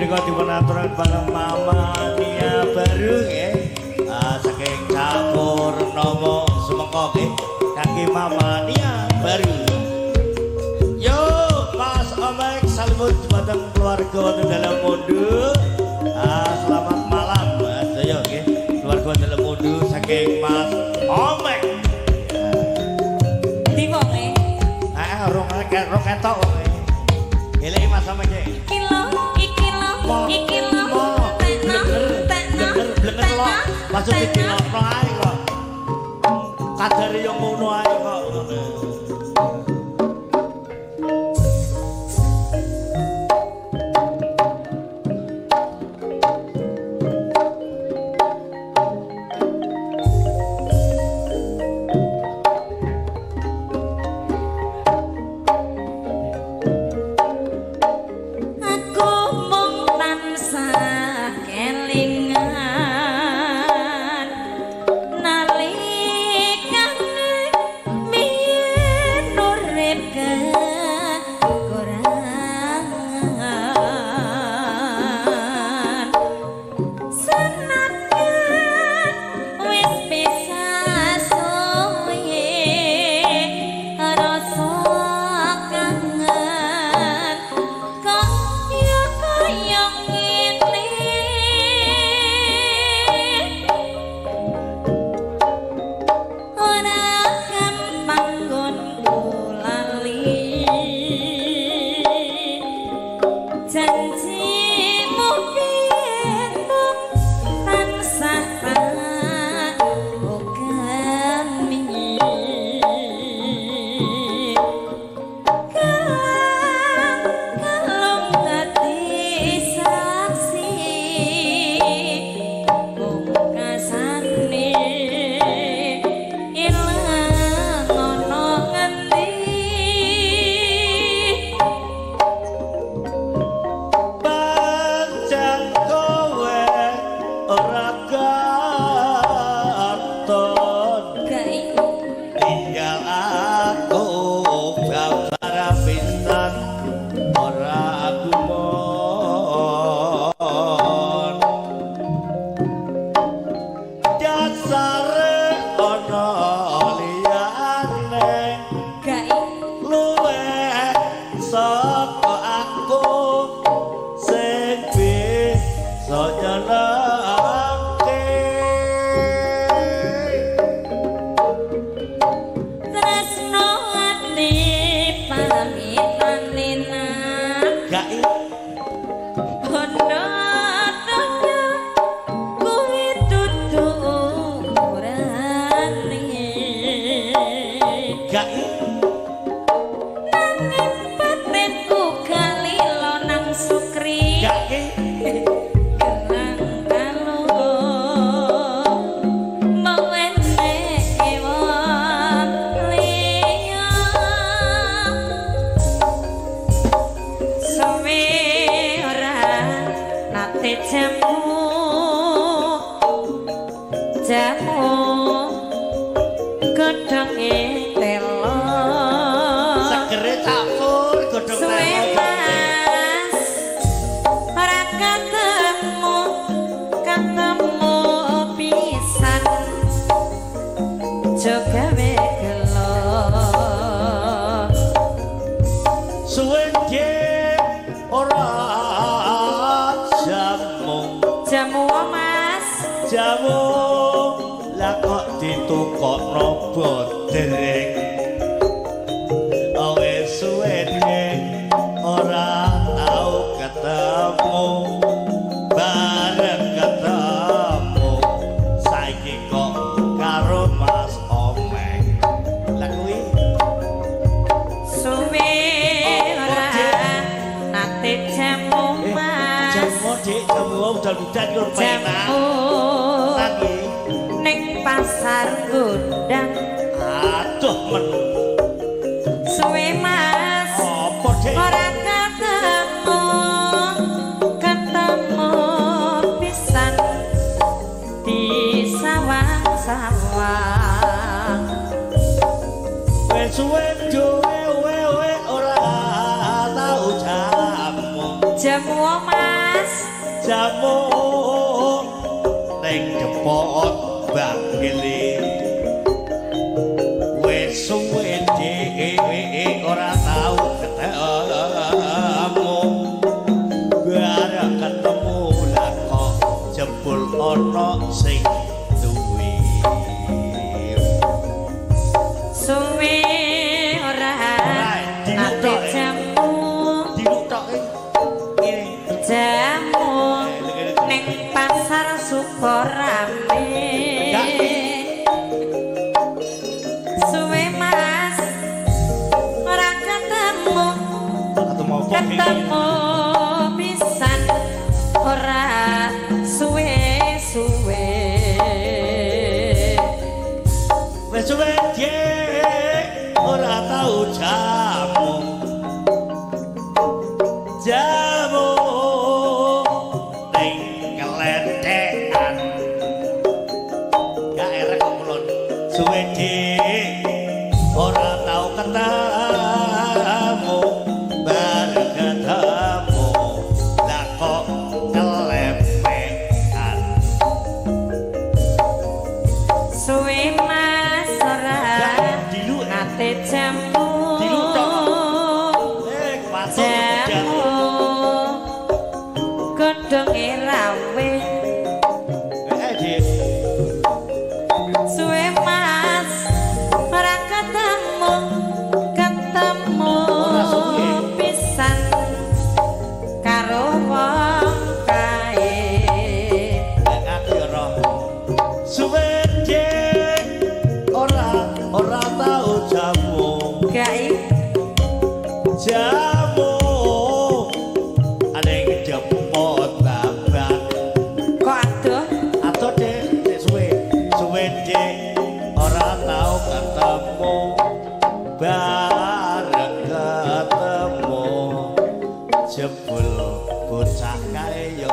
Menika dipun aturaken bareng Mama Nia Baru nggih. Saking Cak Purnomo Sumengko nggih. Kangge Mama Nia Baru. Yo Mas Omek salimut dumateng keluarga wonten dalem mundu. Selamat malam Mas Jaya nggih. Keluarga dalem mundu saking Mas Omek. Ndi wonge? Rong ketok wonge. Eleki Mas Omek nggih. Iki lho, iki lho, iki lho. Tekno, tekno, Blenger lho. Maksud dikilokno ae kok. Kadare yo ngono ae kok. Aku mung tansah kelingan nalikane biyen urip kekurangan senajan wis pisah suwe rasa kangen kok ya kaya ngene ora gampang nggonku lali janjimu biyen mung tansah tak ogani Kalang kalung dadi saksi pungkasane ilang ana ngendi. Pancen kowe ora katon Gae tinggal aku babar pisan ora gumon dasare ana liyane gae luweh saka aku sing bisa nyenengke. Tresno ati pamitane nang Gae Ono donya kuwi dudu ukurane. Gae Nanging batinku kalilo nang sukri gae gelang kalung mawene wong liya suwe ora nate jamu jamu godhonge telo segere campur godhong suwe telo. Mas ora ketemu ketemu pisan jogawe gelo Suwe dik ora jamu jamu Mas jamu lah kok ditukokno bodreng wis suwe dik ora tau ketemu bareng ketemu saiki kok karo Mas Omek lah kuwi suwe ora nate jamu Mas Jamu dik jamu udan-udan yo penak jamu lagi ning pasar gondang aduh men suwe Mas apa dik ora ketemu ketemu pisan di sawang-sawang wis suwe dhewe we ora tau jamu jamu Mas Jamu ning depot bangkile. Wis suwe dhewe ora tau ketemu. Bareng ketemu lah kok jebul ana sing duwe. Suwe ora nate jamu. Diluk tok ngene. Jamu ning pasar Sukorame. Suwe Mas ora ketemu. Ketemu apa? Ketemu pisan ora suwe-suwe. Wis suwe dik ora tau jamu. Jamu ning keletekan. Gak erek kok kulon. Suwe dik ora tau ketemu. Bareng ketemu lah kok kelepekan. Suwe Mas ora Diluk nate jamu. Diluk tok. Masuk Jamu godhonge rawe. Dik. Suwe Mas ora ketemu, ketemu Ora suwe. pisan karo wong kae. Aku ya roh. Suwe dik ora ora tau jamu. Gaib. Jamu ning depot babat. Kok adoh? Adoh dik, dik suwe. Suwe dik ora tau ketemu. Bareng ketemu jebul bocah kae ya